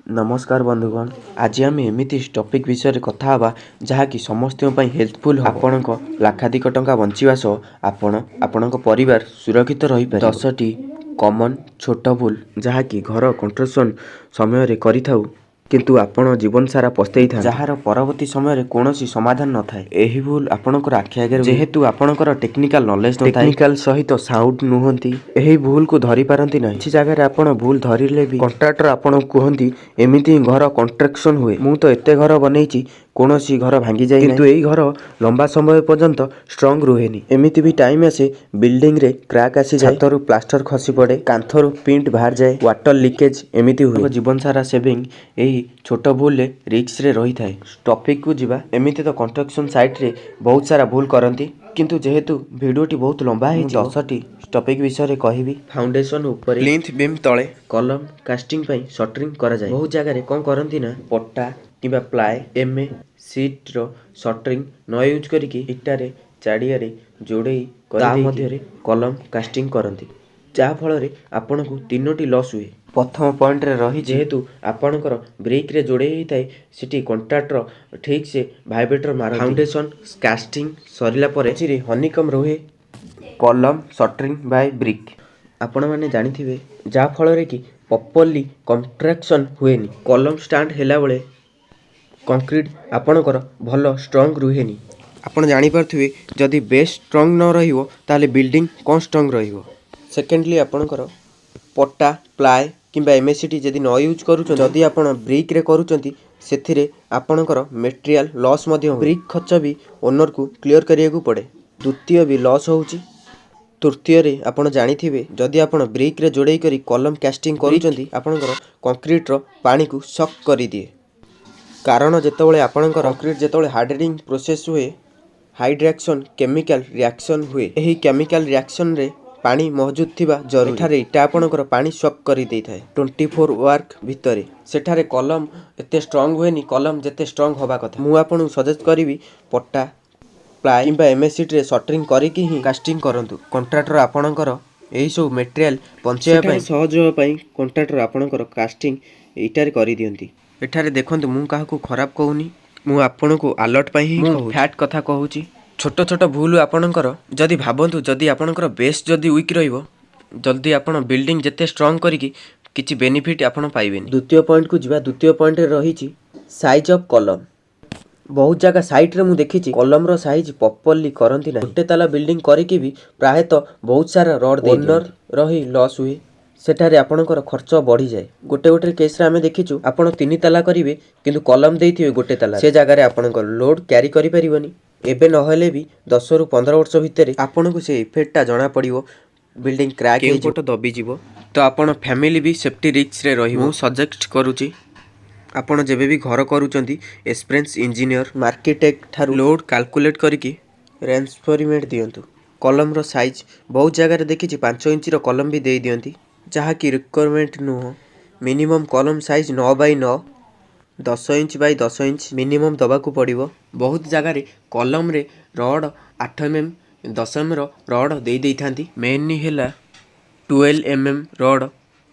ନମସ୍କାର ବନ୍ଧୁଗଣ, ଆଜି ଆମେ ଏମିତି ଟପିକ୍ ବିଷୟରେ କଥା ହେବା, ଯାହାକି ସମସ୍ତଙ୍କ ପାଇଁ ହେଲ୍ପଫୁଲ୍। ଆପଣଙ୍କ ଲାକ୍ଷାଧିକ ଟଙ୍କା ବଞ୍ଚିବା ସହ ଆପଣ ଆପଣଙ୍କ ପରିବାର ସୁରକ୍ଷିତ ରହିପାରିବ। 10ଟି କମନ୍ ଛୋଟ ଭୁଲ, ଯାହାକି ଘର କନଷ୍ଟ୍ରକ୍ସନ୍ ସମୟରେ କରିଥାଉ, କିନ୍ତୁ ଆପଣ ଜୀବନ ସାରା ପସ୍ତେଇଥାନ୍ତି, ଯାହାର ପରବର୍ତ୍ତୀ ସମୟରେ କୌଣସି ସମାଧାନ ନଥାଏ। ଏହି ଭୁଲ ଆପଣଙ୍କର ଆଖି ଆଗରେ, ଯେହେତୁ ଆପଣଙ୍କର ଟେକ୍ନିକାଲ ନଲେଜ, ଟେକ୍ନିକାଲ ସହିତ ସାଉଣ୍ଡ ନୁହନ୍ତି, ଏହି ଭୁଲକୁ ଧରିପାରନ୍ତି ନାହିଁ। କିଛି ଜାଗାରେ ଆପଣ ଭୁଲ ଧରିଲେ ବି କଣ୍ଟ୍ରାକ୍ଟର ଆପଣଙ୍କୁ କୁହନ୍ତି, ଏମିତି ହିଁ ଘର କନଷ୍ଟ୍ରକ୍ସନ୍ ହୁଏ, ମୁଁ ତ ଏତେ ଘର ବନେଇଛି, କୌଣସି ଘର ଭାଙ୍ଗିଯାଏ। କିନ୍ତୁ ଏଇ ଘର ଲମ୍ବା ସମୟ ପର୍ଯ୍ୟନ୍ତ ଷ୍ଟ୍ରଙ୍ଗ ରୁହେନି। ଏମିତି ବି ଟାଇମ୍ ଆସେ, ବିଲ୍ଡିଂରେ କ୍ରାକ୍ ଆସିଯାଏ, ଛାତରୁ ପ୍ଲାଷ୍ଟର ଖସି ପଡ଼େ, କାନ୍ଥରୁ ପେଣ୍ଟ ବାହାରିଯାଏ, ୱାଟର ଲିକେଜ୍ ଏମିତି ହୁଏ। ଜୀବନ ସାରା ସେଭିଂ ଏହି ଛୋଟ ଭୁଲରେ ରିସ୍କରେ ରହିଥାଏ। ଟପିକକୁ ଯିବା। ଏମିତି ତ କନଷ୍ଟ୍ରକ୍ସନ୍ ସାଇଟ୍ରେ ବହୁତ ସାରା ଭୁଲ କରନ୍ତି, କିନ୍ତୁ ଯେହେତୁ ଭିଡ଼ିଓଟି ବହୁତ ଲମ୍ବା ହେଇଛି, 10ଟି ଟପିକ୍ ବିଷୟରେ କହିବି। ଫାଉଣ୍ଡେସନ ଉପରେ ପ୍ଲିନ୍ଥ ବିମ୍ ତଳେ କଲମ କାଷ୍ଟିଂ ପାଇଁ ସଟରିଂ କରାଯାଏ। ବହୁତ ଜାଗାରେ କ'ଣ କରନ୍ତି ନା, ପଟା କିମ୍ବା ପ୍ଲାଏ ଏମ୍ ସିଟ୍ର ସଟରିଂ ନ ୟୁଜ୍ କରିକି ଇଟାରେ ଚାରିଆଡ଼େ ଯୋଡ଼େଇ ତା ମଧ୍ୟରେ କଲମ କାଷ୍ଟିଂ କରନ୍ତି, ଯାହାଫଳରେ ଆପଣଙ୍କୁ ତିନୋଟି ଲସ୍ ହୁଏ। ପ୍ରଥମ ପଏଣ୍ଟରେ ରହି, ଯେହେତୁ ଆପଣଙ୍କର ବ୍ରିକ୍ରେ ଯୋଡ଼େଇ ହେଇଥାଏ, ସେଠି କଣ୍ଟ୍ରାକ୍ଟର ଠିକ୍ ସେ ଭାଇବ୍ରେଟର ମାର। ଫାଉଣ୍ଡେସନ କାଷ୍ଟିଂ ସରିଲା ପରେ ମଝିରେ ହନିକମ୍ ରୁହେ କଲମ ସଟରିଂ ବାଇ ବ୍ରିକ୍, ଆପଣମାନେ ଜାଣିଥିବେ, ଯାହାଫଳରେ କି ପ୍ରପରଲି କଣ୍ଟ୍ରାକ୍ସନ୍ ହୁଏନି। କଲମ ଷ୍ଟାଣ୍ଡ ହେଲାବେଳେ କଂକ୍ରିଟ୍ ଆପଣଙ୍କର ଭଲ ଷ୍ଟ୍ରଙ୍ଗ ରୁହେନି। ଆପଣ ଜାଣିପାରୁଥିବେ, ଯଦି ବେସ୍ ଷ୍ଟ୍ରଙ୍ଗ ନ ରହିବ, ତାହେଲେ ବିଲ୍ଡିଂ କ'ଣ ଷ୍ଟ୍ରଙ୍ଗ ରହିବ? ସେକେଣ୍ଡଲି, ଆପଣଙ୍କର ପଟା, ପ୍ଲାଏ କିମ୍ବା ଏମ୍ଏସିଟି ଯଦି ନ ୟୁଜ୍ କରୁଛନ୍ତି, ଯଦି ଆପଣ ବ୍ରିକ୍ରେ କରୁଛନ୍ତି, ସେଥିରେ ଆପଣଙ୍କର ମେଟେରିଆଲ୍ ଲସ୍ ମଧ୍ୟ ହୁଏ। ବ୍ରିକ୍ ଖର୍ଚ୍ଚ ବି ଓନରକୁ କ୍ଲିୟର କରିବାକୁ ପଡ଼େ। ଦ୍ୱିତୀୟ ବି ଲସ୍ ହେଉଛି। ତୃତୀୟରେ, ଆପଣ ଜାଣିଥିବେ, ଯଦି ଆପଣ ବ୍ରିକ୍ରେ ଯୋଡ଼େଇ କରି କଲମ କାଷ୍ଟିଂ କରୁଛନ୍ତି, ଆପଣଙ୍କର କଂକ୍ରିଟ୍ର ପାଣିକୁ ସକ୍ କରିଦିଏ। କାରଣ ଯେତେବେଳେ ଆପଣଙ୍କର କଂକ୍ରିଟ୍ ଯେତେବେଳେ ହାର୍ଡେନିଂ ପ୍ରୋସେସ୍ ହୁଏ, ହାଇଡ୍ରାକ୍ସନ୍ କେମିକାଲ ରିଆକ୍ସନ୍ ହୁଏ। ଏହି କେମିକାଲ ରିଆକ୍ସନ୍ରେ ପାଣି ମହଜୁଦ ଥିବା ଜରୁରୀ। ଏଠାରେ ଇଟା ଆପଣଙ୍କର ପାଣି ସକ୍ କରିଦେଇଥାଏ 24 ୱାର୍କ ଭିତରେ। ସେଠାରେ କଲମ ଏତେ ଷ୍ଟ୍ରଙ୍ଗ ହୁଏନି, କଲମ ଯେତେ ଷ୍ଟ୍ରଙ୍ଗ ହେବା କଥା। ମୁଁ ଆପଣଙ୍କୁ ସଜେଷ୍ଟ କରିବି, ପଟା, ପ୍ଲାଏ କିମ୍ବା ଏମ୍ଏସିଟିରେ ସଟରିଂ କରିକି ହିଁ କାଷ୍ଟିଂ କରନ୍ତୁ। କଣ୍ଟ୍ରାକ୍ଟର ଆପଣଙ୍କର ଏହିସବୁ ମେଟେରିଆଲ ବଞ୍ଚାଇବା ପାଇଁ, ସହଜ ହେବା ପାଇଁ କଣ୍ଟ୍ରାକ୍ଟର ଆପଣଙ୍କର କାଷ୍ଟିଂ ଇଟାରେ କରିଦିଅନ୍ତି। ଏଠାରେ ଦେଖନ୍ତୁ, ମୁଁ କାହାକୁ ଖରାପ କହୁନି, ମୁଁ ଆପଣଙ୍କୁ ଆଲର୍ଟ ପାଇଁ ହିଁ ଫ୍ୟାକ୍ଟ କଥା କହୁଛି। ଛୋଟ ଛୋଟ ଭୁଲ ଆପଣଙ୍କର ଯଦି ଭାବନ୍ତୁ, ଯଦି ଆପଣଙ୍କର ବେସ୍ ଯଦି ୱିକ୍ ରହିବ, ଜଲ୍ଦି ଆପଣ ବିଲ୍ଡିଂ ଯେତେ ଷ୍ଟ୍ରଙ୍ଗ କରିକି କିଛି ବେନିଫିଟ୍ ଆପଣ ପାଇବେନି। ଦ୍ୱିତୀୟ ପଏଣ୍ଟକୁ ଯିବା। ଦ୍ୱିତୀୟ ପଏଣ୍ଟରେ ରହିଛି ସାଇଜ୍ ଅଫ୍ କଲମ। ବହୁତ ଜାଗା ସାଇଟ୍ରେ ମୁଁ ଦେଖିଛି, କଲମର ସାଇଜ୍ ପ୍ରପରଲି କରନ୍ତି ନାହିଁ। ଗୋଟେ ତାଲା ବିଲ୍ଡିଂ କରିକି ବି ପ୍ରାୟତଃ ବହୁତ ସାରା ରଡ୍ ଓନର ରହି ଲସ୍ ହୁଏ। ସେଠାରେ ଆପଣଙ୍କର ଖର୍ଚ୍ଚ ବଢ଼ିଯାଏ। ଗୋଟେ ଗୋଟେ କେସ୍ରେ ଆମେ ଦେଖିଛୁ, ଆପଣ ତିନି ତାଲା କରିବେ, କିନ୍ତୁ କଲମ ଦେଇଥିବେ ଗୋଟେ ତାଲା। ସେ ଜାଗାରେ ଆପଣଙ୍କ ଲୋଡ୍ କ୍ୟାରି କରିପାରିବନି। ଏବେ ନହେଲେ ବି 10ରୁ 15 ବର୍ଷ ଭିତରେ ଆପଣଙ୍କୁ ସେ ଇଫେକ୍ଟଟା ଜଣାପଡ଼ିବ। ବିଲ୍ଡିଂ କ୍ରାକ୍ କେଉଁ ପଟ ଦବିଯିବ, ତ ଆପଣ ଫ୍ୟାମିଲି ବି ସେଫ୍ଟି ରିସ୍କରେ ରହିବ। ମୁଁ ସଜେଷ୍ଟ କରୁଛି, ଆପଣ ଯେବେ ବି ଘର କରୁଛନ୍ତି, ଏକ୍ସପିରିଏନ୍ସ ଇଞ୍ଜିନିୟର, ଆର୍କିଟେକ୍ଟ ଠାରୁ ଲୋଡ୍ କାଲକୁଲେଟ୍ କରିକି ରେନ୍ଫୋର୍ସମେଣ୍ଟ ଦିଅନ୍ତୁ। କଲମର ସାଇଜ୍ ବହୁତ ଜାଗାରେ ଦେଖିଛି, 5 ଇଞ୍ଚର କଲମ ବି ଦେଇ ଦିଅନ୍ତି, ଯାହାକି ରିକ୍ୱାରମେଣ୍ଟ ନୁହଁ। ମିନିମମ୍ କଲମ size 9 Bai 9, 10 inch Bai 10 inch minimum ଦେବାକୁ ପଡ଼ିବ। ବହୁତ ଜାଗାରେ କଲମରେ ରଡ଼ 8 ଏମ୍ ଏମ୍, 10 ଏମ୍ର ରଡ଼ ଦେଇ ଦେଇଥାନ୍ତି। ମେନ୍ ହେଲା 12 ଏମ୍ ଏମ୍ ରଡ଼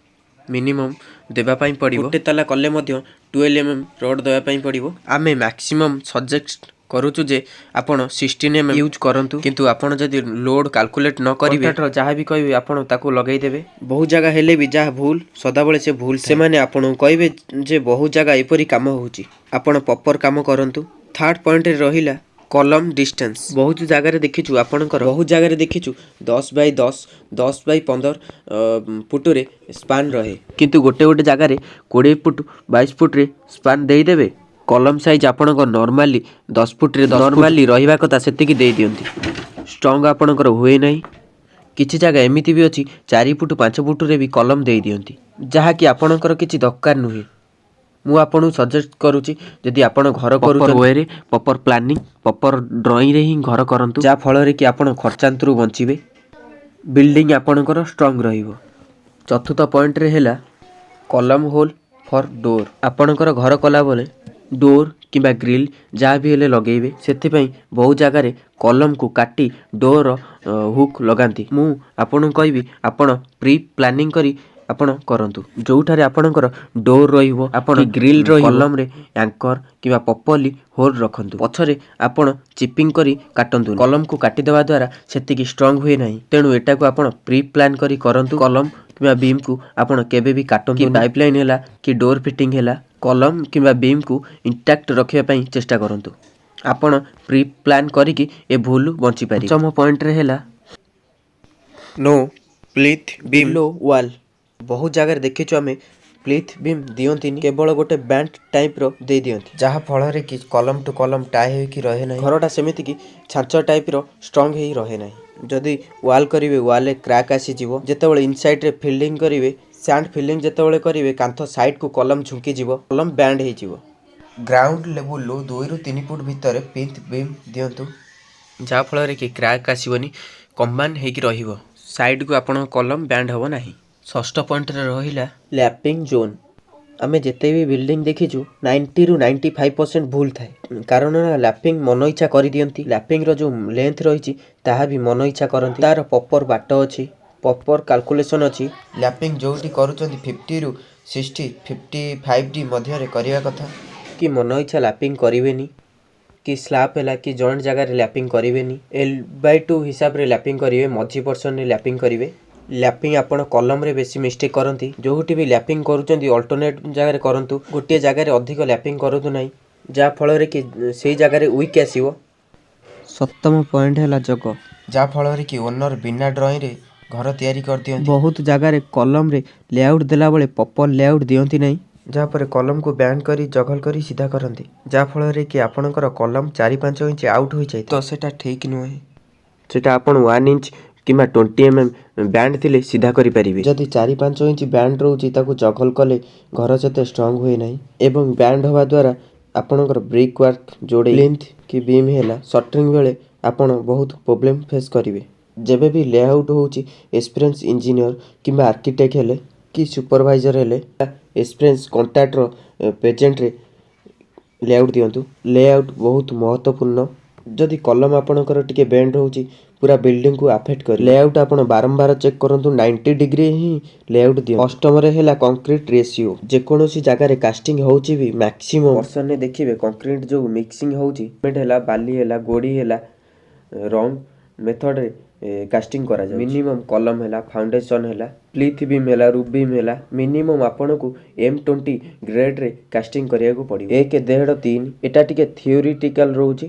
ମିନିମମ୍ ଦେବା ପାଇଁ ପଡ଼ିବ। ଗୋଟେ ତାଲା କଲେ ମଧ୍ୟ 12 ଏମ୍ ଏମ୍ ରଡ଼ ଦେବା ପାଇଁ ପଡ଼ିବ। ଆମେ ମ୍ୟାକ୍ସିମମ୍ ସଜେଷ୍ଟ କରୁଛୁ ଯେ ଆପଣ 16 ଏମ୍ ୟୁଜ୍ କରନ୍ତୁ। କିନ୍ତୁ ଆପଣ ଯଦି ଲୋଡ୍ କାଲକୁଲେଟ୍ ନ କରିବେ, ଯାହା ବି କହିବେ ଆପଣ ତାକୁ ଲଗେଇଦେବେ। ବହୁତ ଜାଗା ହେଲେ ବି ଯାହା ଭୁଲ, ସଦାବେଳେ ସେ ଭୁଲ ସେମାନେ ଆପଣଙ୍କୁ କହିବେ ଯେ ବହୁତ ଜାଗା ଏପରି କାମ ହେଉଛି, ଆପଣ ପ୍ରପର କାମ କରନ୍ତୁ। ଥାର୍ଡ଼ ପଏଣ୍ଟରେ ରହିଲା କଲମ ଡିଷ୍ଟାନ୍ସ। ବହୁତ ଜାଗାରେ ଦେଖିଛୁ ଆପଣଙ୍କର, ବହୁତ ଜାଗାରେ ଦେଖିଛୁ, 10 ବାଇ 10, 10 ବାଇ 15 ଫୁଟରେ ସ୍ପାନ୍ ରହେ। କିନ୍ତୁ ଗୋଟେ ଗୋଟେ ଜାଗାରେ 20 ଫୁଟ, 22 ଫୁଟରେ ସ୍ପାନ୍ ଦେଇଦେବେ। କଲମ ସାଇଜ୍ ଆପଣଙ୍କ ନର୍ମାଲି 10 ଫୁଟରେ ନର୍ମାଲି ରହିବା କଥା, ସେତିକି ଦେଇଦିଅନ୍ତି। ଷ୍ଟ୍ରଙ୍ଗ ଆପଣଙ୍କର ହୁଏ ନାହିଁ। କିଛି ଜାଗା ଏମିତି ବି ଅଛି, 4 ଫୁଟ, 5 ଫୁଟରେ ବି କଲମ ଦେଇଦିଅନ୍ତି, ଯାହାକି ଆପଣଙ୍କର କିଛି ଦରକାର ନୁହେଁ। ମୁଁ ଆପଣଙ୍କୁ ସଜେଷ୍ଟ କରୁଛି, ଯଦି ଆପଣ ଘର କରୁଛନ୍ତି, ୱେରେ ପ୍ରପର ପ୍ଲାନିଂ, ପ୍ରପର ଡ୍ରଇଂରେ ହିଁ ଘର କରନ୍ତୁ, ଯାହାଫଳରେ କି ଆପଣ ଖର୍ଚ୍ଚାନ୍ତରୁ ବଞ୍ଚିବେ, ବିଲ୍ଡିଂ ଆପଣଙ୍କର ଷ୍ଟ୍ରଙ୍ଗ ରହିବ। ଚତୁର୍ଥ ପଏଣ୍ଟରେ ହେଲା କଲମ ହୋଲ୍ ଫର୍ ଡୋର୍। ଆପଣଙ୍କର ଘର କଲାବେଳେ ଡୋର୍ କିମ୍ବା ଗ୍ରିଲ୍ ଯାହା ବି ହେଲେ ଲଗେଇବେ। ସେଥିପାଇଁ ବହୁତ ଜାଗାରେ କଲମକୁ କାଟି ଡୋର୍ ହୁକ୍ ଲଗାନ୍ତି। ମୁଁ ଆପଣଙ୍କୁ କହିବି, ଆପଣ ପ୍ରି ପ୍ଲାନିଂ କରି ଆପଣ କରନ୍ତୁ। ଯେଉଁଠାରେ ଆପଣଙ୍କର ଡୋର୍ ରହିବ, ଆପଣ ଗ୍ରିଲ୍ ରହିବ, କଲମରେ ଆଙ୍କର କିମ୍ବା ପ୍ରପରଲି ହୋଲ୍ ରଖନ୍ତୁ। ପଛରେ ଆପଣ ଚିପିଂ କରି କାଟନ୍ତୁ। କଲମକୁ କାଟିଦେବା ଦ୍ୱାରା ସେତିକି ଷ୍ଟ୍ରଙ୍ଗ ହୁଏ ନାହିଁ। ତେଣୁ ଏଟାକୁ ଆପଣ ପ୍ରି ପ୍ଲାନ୍ କରି କରନ୍ତୁ। କଲମ କିମ୍ବା ବିମ୍କୁ ଆପଣ କେବେ ବି କାଟନ୍ତୁ, ପାଇପ୍ ଲାଇନ୍ ହେଲା କି ଡୋର୍ ଫିଟିଂ ହେଲା, କଲମ କିମ୍ବା ବିମ୍କୁ ଇଣ୍ଟାକ୍ଟ ରଖିବା ପାଇଁ ଚେଷ୍ଟା କରନ୍ତୁ। ଆପଣ ପ୍ରି ପ୍ଲାନ୍ କରିକି ଏ ଭୁଲ ବଞ୍ଚିପାରିବେ। ପଞ୍ଚମ ପଏଣ୍ଟରେ ହେଲା ନୋ ପ୍ଲିଥ୍ ବିମ୍ ଲୋ ୱାଲ୍। ବହୁତ ଜାଗାରେ ଦେଖିଛୁ ଆମେ, ପ୍ଲିଥ୍ ବିମ୍ ଦିଅନ୍ତିନି, କେବଳ ଗୋଟେ ବ୍ୟାଣ୍ଡ ଟାଇପ୍ର ଦେଇ ଦିଅନ୍ତି, ଯାହା ଫଳରେ କି କଲମ ଟୁ କଲମ ଟାଏ ହୋଇକି ରହେ ନାହିଁ। ଘରଟା ସେମିତିକି ଛାଞ୍ଚ ଟାଇପ୍ର ଷ୍ଟ୍ରଙ୍ଗ ହେଇ ରହେ ନାହିଁ। ଯଦି ୱାଲ୍ କରିବେ, ୱାଲ୍ରେ କ୍ରାକ୍ ଆସିଯିବ। ଯେତେବେଳେ ଇନସାଇଡ଼୍ରେ ଫିଲ୍ଡିଂ କରିବେ, ସ୍ୟାଣ୍ଡ ଫିଲିଂ ଯେତେବେଳେ କରିବେ, କାନ୍ଥ ସାଇଡ଼୍କୁ କଲମ ଝୁଙ୍କିଯିବ, କଲମ ବ୍ୟାଣ୍ଡ ହେଇଯିବ। ଗ୍ରାଉଣ୍ଡ ଲେବୁଲରୁ 2ରୁ 3 ଫୁଟ ଭିତରେ ପ୍ଲିନ୍ଥ ବିମ୍ ଦିଅନ୍ତୁ, ଯାହାଫଳରେ କି କ୍ରାକ୍ ଆସିବନି, କମ୍ବାଇନ୍ ହେଇକି ରହିବ, ସାଇଡ଼କୁ ଆପଣଙ୍କ କଲମ ବ୍ୟାଣ୍ଡ ହେବ ନାହିଁ। ଷଷ୍ଠ ପଏଣ୍ଟରେ ରହିଲା ଲ୍ୟାପିଂ ଜୋନ୍। ଆମେ ଯେତେ ବି ବିଲ୍ଡିଂ ଦେଖିଛୁ, 90ରୁ 95% ଭୁଲ ଥାଏ। କାରଣ ନା ଲ୍ୟାପିଂ ମନ ଇଚ୍ଛା କରିଦିଅନ୍ତି। ଲ୍ୟାପିଂର ଯେଉଁ ଲେନ୍ଥ ରହିଛି, ତାହା ବି ମନ ଇଚ୍ଛା କରନ୍ତି। ତାର ପ୍ରପର ବାଟ ଅଛି, ପ୍ରପର କାଲକୁଲେସନ୍ ଅଛି। ଲ୍ୟାପିଂ ଯେଉଁଠି କରୁଛନ୍ତି, 50ରୁ 60, 55 ଡି ମଧ୍ୟରେ କରିବା କଥା କି ମନ ଇଚ୍ଛା ଲ୍ୟାପିଂ କରିବେନି କି ସ୍ଲାବ୍ ହେଲା କି ଜଏଣ୍ଟ ଜାଗାରେ ଲ୍ୟାପିଂ କରିବେନି। ଏଲ୍ ବାଇ 2 ହିସାବରେ ଲ୍ୟାପିଂ କରିବେ, ମଝି ପର୍ସନରେ ଲ୍ୟାପିଂ କରିବେ। ଲ୍ୟାପିଂ ଆପଣ କଲମରେ ବେଶୀ ମିଷ୍ଟେକ୍ କରନ୍ତି। ଯେଉଁଠି ବି ଲ୍ୟାପିଂ କରୁଛନ୍ତି, ଅଲ୍ଟରନେଟ୍ ଜାଗାରେ କରନ୍ତୁ। ଗୋଟିଏ ଜାଗାରେ ଅଧିକ ଲ୍ୟାପିଂ କରନ୍ତୁ ନାହିଁ, ଯାହାଫଳରେ କି ସେଇ ଜାଗାରେ ୱିକ୍ ଆସିବ। ସପ୍ତମ ପଏଣ୍ଟ ହେଲା ଜଗ, ଯାହାଫଳରେ କି ଓନର୍ ବିନା ଡ୍ରଇଂରେ ଘର ତିଆରି କରିଦିଅନ୍ତି। ବହୁତ ଜାଗାରେ କଲମରେ ଲେଆଉଟ୍ ଦେଲାବେଳେ ପ୍ରପର ଲେଆଉଟ୍ ଦିଅନ୍ତି ନାହିଁ, ଯାହାପରେ କଲମକୁ ବ୍ୟାଣ୍ଡ କରି ଜଗଲ କରି ସିଧା କରନ୍ତି, ଯାହାଫଳରେ କି ଆପଣଙ୍କର କଲମ 4-5 ଇଞ୍ଚ ଆଉଟ୍ ହୋଇଯାଏ। ତ ସେଇଟା ଠିକ୍ ନୁହେଁ। ସେଇଟା ଆପଣ 1 ଇଞ୍ଚ କିମ୍ବା 20 ଏମ୍ ଏମ୍ ବ୍ୟାଣ୍ଡ ଥିଲେ ସିଧା କରିପାରିବେ। ଯଦି 4-5 ଇଞ୍ଚ ବ୍ୟାଣ୍ଡ ରହୁଛି, ତାକୁ ଜଗଲ କଲେ ଘର ସେତେ ଷ୍ଟ୍ରଙ୍ଗ ହୁଏ ନାହିଁ ଏବଂ ବ୍ୟାଣ୍ଡ ହେବା ଦ୍ୱାରା ଆପଣଙ୍କର ବ୍ରିକ୍ ୱାର୍କ, ଯୋଡ଼େଇ, ପ୍ଲିନ୍ଥ କି ବିମ୍ ହେଲା, ସଟରିଂ ବେଳେ ଆପଣ ବହୁତ ପ୍ରୋବ୍ଲେମ୍ ଫେସ୍ କରିବେ। ଯେବେ ବି ଲେଆଉଟ୍ ହେଉଛି, ଏକ୍ସପିରିଏନ୍ସ ଇଞ୍ଜିନିୟର କିମ୍ବା ଆର୍କିଟେକ୍ଟ ହେଲେ କି ସୁପରଭାଇଜର ହେଲେ, ଏକ୍ସପିରିଏନ୍ସ କଣ୍ଟ୍ରାକ୍ଟର ପ୍ରେଜେଣ୍ଟରେ ଲେଆଉଟ୍ ଦିଅନ୍ତୁ। ଲେଆଉଟ୍ ବହୁତ ମହତ୍ତ୍ୱପୂର୍ଣ୍ଣ। ଯଦି କଲମ ଆପଣଙ୍କର ଟିକେ ବେଣ୍ଡ ରହୁଛି, ପୁରା ବିଲ୍ଡିଂକୁ ଆଫେକ୍ଟ କରିବ। ଲେଆଉଟ୍ ଆପଣ ବାରମ୍ବାର ଚେକ୍ କରନ୍ତୁ, 90 ଡିଗ୍ରୀ ହିଁ ଲେଆଉଟ୍ ଦିଅନ୍ତୁ। ଅଷ୍ଟମରେ ହେଲା କଂକ୍ରିଟ ରେସିଓ। ଯେକୌଣସି ଜାଗାରେ କାଷ୍ଟିଂ ହେଉଛି ବି, ମ୍ୟାକ୍ସିମମ୍ ପର୍ସନରେ ଦେଖିବେ କଂକ୍ରିଟ ଯେଉଁ ମିକ୍ସିଂ ହେଉଛି, ସିମେଣ୍ଟ ହେଲା, ବାଲି ହେଲା, ଗୋଡ଼ି ହେଲା, ରଙ୍ଗ ମେଥଡ଼ରେ କାଷ୍ଟିଂ କରାଯାଏ। ମିନିମମ୍ କଲମ ହେଲା, ଫାଉଣ୍ଡେସନ୍ ହେଲା, ପ୍ଲିଥ୍ ବିମ୍ ହେଲା, ରୁଫ୍ ବିମ୍ ହେଲା, ମିନିମମ୍ ଆପଣଙ୍କୁ ଏମ୍ 20 ଗ୍ରେଡ଼ରେ କାଷ୍ଟିଂ କରିବାକୁ ପଡ଼ିବ। ଏକ, ଦେଢ଼, ତିନି ଏଟା ଟିକେ ଥିଓରିଟିକାଲ ରହୁଛି।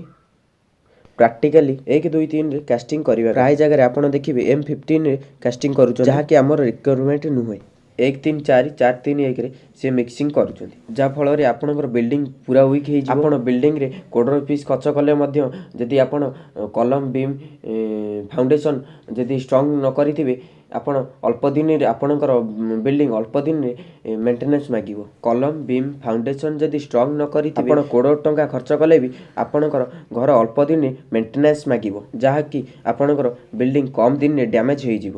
ପ୍ରାକ୍ଟିକାଲି ଏକ, ଦୁଇ, ତିନିରେ କାଷ୍ଟିଂ କରିବା। ପ୍ରାୟ ଜାଗାରେ ଆପଣ ଦେଖିବେ ଏମ୍ 15ରେ କାଷ୍ଟିଂ କରୁଛନ୍ତି, ଯାହାକି ଆମର ରିକ୍ୱାରମେଣ୍ଟ ନୁହେଁ। ଏକ, ତିନି, ଚାରି, ଚାରି, ତିନି, ଏକରେ ସେ ମିକ୍ସିଂ କରୁଛନ୍ତି, ଯାହାଫଳରେ ଆପଣଙ୍କର ବିଲ୍ଡିଂ ପୁରା ୱିକ୍ ହେଇଯିବ। ଆପଣ ବିଲ୍ଡିଂରେ କୋଡ଼ିଏ ରୁପିସ୍ ଖର୍ଚ୍ଚ କଲେ ମଧ୍ୟ ଯଦି ଆପଣ କଲମ, ବିମ୍, ଫାଉଣ୍ଡେସନ୍ ଯଦି ଷ୍ଟ୍ରଙ୍ଗ ନ କରିଥିବେ, ଆପଣ ଅଳ୍ପ ଦିନରେ ଆପଣଙ୍କର ବିଲ୍ଡିଂ ଅଳ୍ପ ଦିନରେ ମେଣ୍ଟେନାନ୍ସ ମାଗିବ। କଲମ, ବିମ୍, ଫାଉଣ୍ଡେସନ୍ ଯଦି ଷ୍ଟ୍ରଙ୍ଗ ନ କରିଥିବେ, ଆପଣ କୋଡ଼ିଏ ଟଙ୍କା ଖର୍ଚ୍ଚ କଲେ ବି ଆପଣଙ୍କର ଘର ଅଳ୍ପ ଦିନରେ ମେଣ୍ଟେନାନ୍ସ ମାଗିବ, ଯାହାକି ଆପଣଙ୍କର ବିଲ୍ଡିଂ କମ୍ ଦିନରେ ଡ୍ୟାମେଜ୍ ହେଇଯିବ।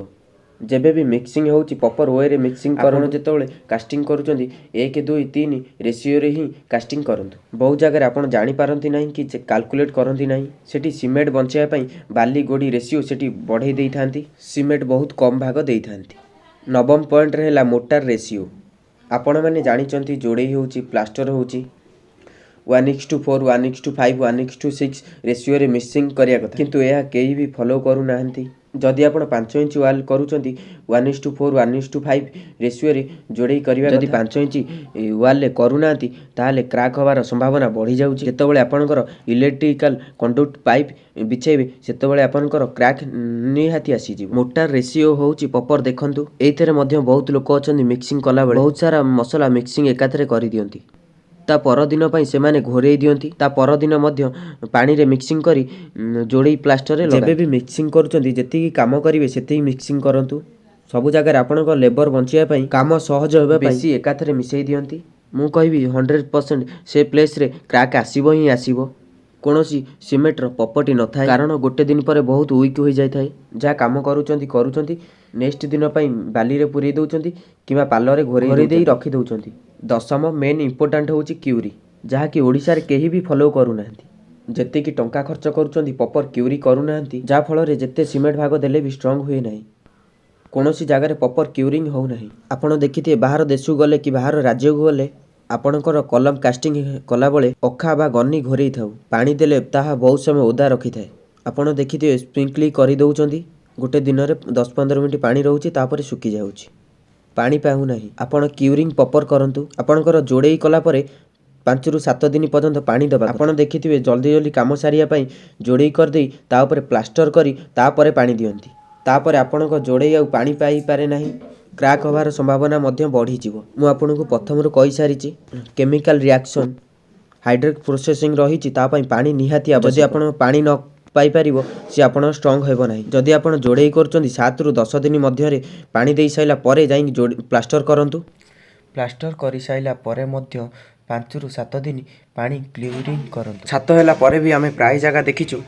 ଯେବେ ବି ମିକ୍ସିଂ ହେଉଛି, ପ୍ରପର ୱେରେ ମିକ୍ସିଂ କରନ୍ତୁ। ଯେତେବେଳେ କାଷ୍ଟିଂ କରୁଛନ୍ତି, ଏକ, ଦୁଇ, ତିନି ରେସିଓରେ ହିଁ କାଷ୍ଟିଂ କରନ୍ତୁ। ବହୁତ ଜାଗାରେ ଆପଣ ଜାଣିପାରନ୍ତି ନାହିଁ କି କାଲକୁଲେଟ୍ କରନ୍ତି ନାହିଁ। ସେଠି ସିମେଣ୍ଟ ବଞ୍ଚାଇବା ପାଇଁ ବାଲି ଗୋଡ଼ି ରେସିଓ ସେଠି ବଢ଼େଇ ଦେଇଥାନ୍ତି, ସିମେଣ୍ଟ ବହୁତ କମ୍ ଭାଗ ଦେଇଥାନ୍ତି। ନବମ ପଏଣ୍ଟରେ ହେଲା ମୋଟାର ରେସିଓ। ଆପଣମାନେ ଜାଣିଛନ୍ତି, ଯୋଡ଼େଇ ହେଉଛି, ପ୍ଲାଷ୍ଟର ହେଉଛି, 1:4, 1:5, 1:6 ରେସିଓରେ ମିକ୍ସିଂ କରିବା କଥା। କିନ୍ତୁ ଏହା କେହି ବି ଫଲୋ କରୁନାହାନ୍ତି। ଯଦି ଆପଣ 5 ଇଞ୍ଚ ୱାଲ୍ କରୁଛନ୍ତି, 1:4, 1:5 ରେସିଓରେ ଯୋଡ଼େଇ କରିବା। ଯଦି 5 ଇଞ୍ଚ ୱାଲ୍ରେ କରୁନାହାନ୍ତି, ତାହେଲେ କ୍ରାକ୍ ହେବାର ସମ୍ଭାବନା ବଢ଼ିଯାଉଛି। ଯେତେବେଳେ ଆପଣଙ୍କର ଇଲେକ୍ଟ୍ରିକାଲ କଣ୍ଡୁକ୍ଟ ପାଇପ୍ ବିଛେଇବେ, ସେତେବେଳେ ଆପଣଙ୍କର କ୍ରାକ୍ ନିହାତି ଆସିଯିବ। ମୋଟାର ରେସିଓ ହେଉଛି ପ୍ରପର ଦେଖନ୍ତୁ। ଏଇଥିରେ ମଧ୍ୟ ବହୁତ ଲୋକ ଅଛନ୍ତି, ମିକ୍ସିଂ କଲାବେଳେ ବହୁତ ସାରା ମସଲା ମିକ୍ସିଂ ଏକାଥରେ କରିଦିଅନ୍ତି। ତା ପରଦିନ ପାଇଁ ସେମାନେ ଘୋରେଇ ଦିଅନ୍ତି। ତା ପରଦିନ ମଧ୍ୟ ପାଣିରେ ମିକ୍ସିଂ କରି ଯୋଡ଼େଇ ପ୍ଲାଷ୍ଟରରେ। ଯେବେ ବି ମିକ୍ସିଂ କରୁଛନ୍ତି, ଯେତିକି କାମ କରିବେ ସେତିକି ମିକ୍ସିଂ କରନ୍ତୁ। ସବୁ ଜାଗାରେ ଆପଣଙ୍କ ଲେବର ବଞ୍ଚିବା ପାଇଁ, କାମ ସହଜ ହେବା ପାଇଁ ବେଶୀ ଏକାଥରେ ମିଶାଇ ଦିଅନ୍ତି। ମୁଁ କହିବି, 100% ସେ ପ୍ଲେସ୍ରେ କ୍ରାକ୍ ଆସିବ ହିଁ ଆସିବ। କୌଣସି ସିମେଣ୍ଟର ପ୍ରପର୍ଟି ନଥାଏ, କାରଣ ଗୋଟେ ଦିନ ପରେ ବହୁତ ୱିକ୍ ହୋଇଯାଇଥାଏ। ଯାହା କାମ କରୁଛନ୍ତି କରୁଛନ୍ତି, ନେକ୍ସଟ ଦିନ ପାଇଁ ବାଲିରେ ପୂରେଇ ଦେଉଛନ୍ତି କିମ୍ବା ପାଲରେ ଘୋରେଇ ଦେଇ ରଖି ଦେଉଛନ୍ତି। ଦଶମ ମେନ୍ ଇମ୍ପୋର୍ଟାଣ୍ଟ ହେଉଛି କ୍ୟୁରି, ଯାହାକି ଓଡ଼ିଶାରେ କେହି ବି ଫଲୋ କରୁନାହାନ୍ତି। ଯେତିକି ଟଙ୍କା ଖର୍ଚ୍ଚ କରୁଛନ୍ତି, ପ୍ରପର କ୍ୟୁରି କରୁନାହାନ୍ତି, ଯାହାଫଳରେ ଯେତେ ସିମେଣ୍ଟ ଭାଗ ଦେଲେ ବି ଷ୍ଟ୍ରଙ୍ଗ ହୁଏ ନାହିଁ। କୌଣସି ଜାଗାରେ ପ୍ରପର୍ କ୍ୟୁରିଂ ହେଉନାହିଁ। ଆପଣ ଦେଖିଥିବେ, ବାହାର ଦେଶକୁ ଗଲେ କି ବାହାର ରାଜ୍ୟକୁ ଗଲେ ଆପଣଙ୍କର କଲମ କାଷ୍ଟିଂ କଲାବେଳେ ଅଖା ବା ଗନି ଘୋରେଇ ଥାଉ। ପାଣି ଦେଲେ ତାହା ବହୁତ ସମୟ ଓଦା ରଖିଥାଏ। ଆପଣ ଦେଖିଥିବେ, ସ୍ପ୍ରିଙ୍କଲିଂ କରିଦେଉଛନ୍ତି, ଗୋଟେ ଦିନରେ 10-15 ମିନିଟ୍ ପାଣି ରହୁଛି, ତାପରେ ଶୁଖିଯାଉଛି, ପାଣି ପାଉନାହିଁ। ଆପଣ କ୍ୟୁରିଂ ପ୍ରପର୍ କରନ୍ତୁ। ଆପଣଙ୍କର ଯୋଡ଼େଇ କଲା ପରେ 5ରୁ 7 ଦିନ ପର୍ଯ୍ୟନ୍ତ ପାଣି ଦେବା। ଆପଣ ଦେଖିଥିବେ, ଜଲ୍ଦି ଜଲ୍ଦି କାମ ସାରିବା ପାଇଁ ଯୋଡ଼େଇ କରିଦେଇ ତା ଉପରେ ପ୍ଲାଷ୍ଟର କରି ତାପରେ ପାଣି ଦିଅନ୍ତି। ତାପରେ ଆପଣଙ୍କ ଯୋଡ଼େଇ ଆଉ ପାଣି ପାଇପାରେ ନାହିଁ, କ୍ରାକ୍ ହେବାର ସମ୍ଭାବନା ମଧ୍ୟ ବଢ଼ିଯିବ। ମୁଁ ଆପଣଙ୍କୁ ପ୍ରଥମରୁ କହିସାରିଛି, କେମିକାଲ ରିଆକ୍ସନ୍, ହାଇଡ୍ରିକ୍ ପ୍ରୋସେସିଂ ରହିଛି, ତା ପାଇଁ ପାଣି ନିହାତି ଆବଶ୍ୟକ। ଯଦି ଆପଣ ପାଣି ନ ପାଇପାରିବ, ସିଏ ଆପଣ ଷ୍ଟ୍ରଙ୍ଗ ହେବ ନାହିଁ। ଯଦି ଆପଣ ଯୋଡ଼େଇ କରୁଛନ୍ତି, 7ରୁ 10 ଦିନ ମଧ୍ୟରେ ପାଣି ଦେଇସାରିଲା ପରେ ଯାଇକି ପ୍ଲାଷ୍ଟର କରନ୍ତୁ। ପ୍ଲାଷ୍ଟର କରିସାରିଲା ପରେ ମଧ୍ୟ 5ରୁ 7 ଦିନ ପାଣି କ୍ୟୁରିଂ କରନ୍ତୁ। ଛାତ ହେଲା ପରେ ବି ଆମେ ପ୍ରାୟ ଜାଗା ଦେଖିଛୁ,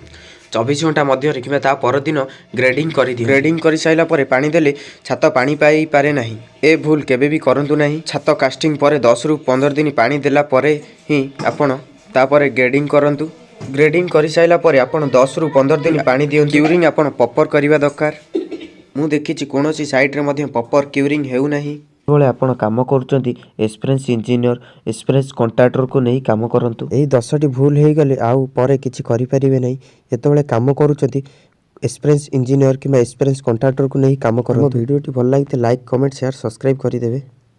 24 ଘଣ୍ଟା ମଧ୍ୟରେ କିମ୍ବା ତା ପରଦିନ ଗ୍ରେଡ଼ିଂ କରିଦିଅ। ଗ୍ରେଡ଼ିଂ କରିସାରିଲା ପରେ ପାଣି ଦେଲେ ଛାତ ପାଣି ପାଇପାରେ ନାହିଁ। ଏ ଭୁଲ କେବେ ବି କରନ୍ତୁ ନାହିଁ। ଛାତ କାଷ୍ଟିଂ ପରେ 10ରୁ 15 ଦିନ ପାଣି ଦେଲା ପରେ ହିଁ ଆପଣ ତାପରେ ଗ୍ରେଡ଼ିଂ କରନ୍ତୁ। ଗ୍ରେଡ଼ିଂ କରିସାରିଲା ପରେ ଆପଣ 10ରୁ 15 ଦିନ ପାଣି ଦିଅନ୍ତୁ। କ୍ୟୁରିଂ ଆପଣ ପ୍ରପର୍ କରିବା ଦରକାର। ମୁଁ ଦେଖିଛି, କୌଣସି ସାଇଟ୍ରେ ମଧ୍ୟ ପ୍ରପର୍ କ୍ୟୁରିଂ ହେଉନାହିଁ। ଯେତେବେଳେ ଆପଣ କାମ କରୁଛନ୍ତି, ଏକ୍ସପିରିଏନ୍ସ ଇଞ୍ଜିନିୟର, ଏକ୍ସପିରିଏନ୍ସ କଣ୍ଟ୍ରାକ୍ଟରକୁ ନେଇ କାମ କରନ୍ତୁ। ଏଇ 10ଟି ଭୁଲ ହେଇଗଲେ ଆଉ ପରେ କିଛି କରିପାରିବେ ନାହିଁ। ଯେତେବେଳେ କାମ କରୁଛନ୍ତି, ଏକ୍ସପିରିଏନ୍ସ ଇଞ୍ଜିନିୟର କିମ୍ବା ଏକ୍ସପିରିଏନ୍ସ କଣ୍ଟ୍ରାକ୍ଟରକୁ ନେଇ କାମ କରନ୍ତୁ। ଭିଡ଼ିଓଟି ଭଲ ଲାଗିଥିଲେ ଲାଇକ୍, କମେଣ୍ଟ, ସେୟାର, ସବସ୍କ୍ରାଇବ୍ କରିଦେବେ।